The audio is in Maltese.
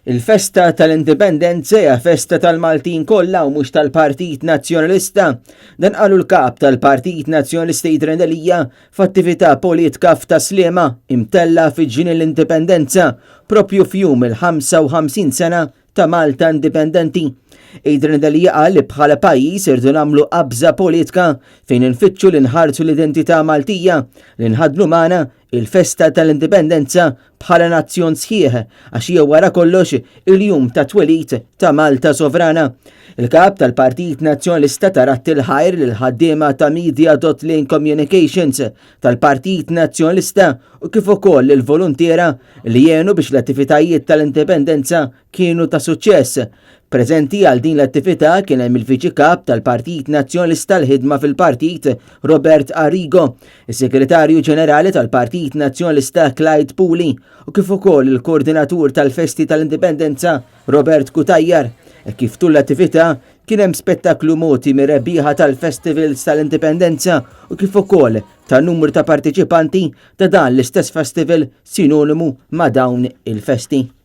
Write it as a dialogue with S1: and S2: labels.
S1: Il-festa tal-Indipendenza hija festa tal-Maltin kollha u mhux tal-Partit Nazzjonalista. Dan qalu l-kap tal-Partit Nazzjonalista Adrian Delia f'attività politika f'Tas-Sliema imtella' fi Ġnien l-Indipendenza propju f'jum il-55 sena ta' Malta Indipendenti. Adrian Delia qal li bħala pajjiż irdu nagħmlu qabża politika fejn infittxu li nħarsu l-identità Maltija li nħaddnu magħna il-festa tal-Indipendenza bħala nazzjon sħiħ għax hija wara kollox il-jum ta' twelid ta' Malta sovrana. Il-kap tal-Partit Nazzjonalista ta radd il-ħajr lill-ħaddiema ta' Media.Link Communications tal-Partit Nazzjonalista u kif ukoll lill-voluntiera li għenu biex l-attivitajiet tal-Indipendenza kienu ta' suċċess. Preżenti għal din l-attività kien hemm il-Viċi Kap tal-Partit Nazzjonalista l-ħidma fil-partit Robert Arrigo, is-Segretarju Ġenerali tal-Partit Nazzjonalista Clyde Puli u kif ukoll il-Koordinatur tal-Festi tal-Indipendenza Robert Cutajar. Hekk kif tul l-attività kien hemm spettaklu mogħti mir-rebbieħa tal-Festivals tal-Indipendenza u kif ukoll ta' numru ta' parteċipanti ta' dan l-istess festival sinonimu ma' dawn il-festi.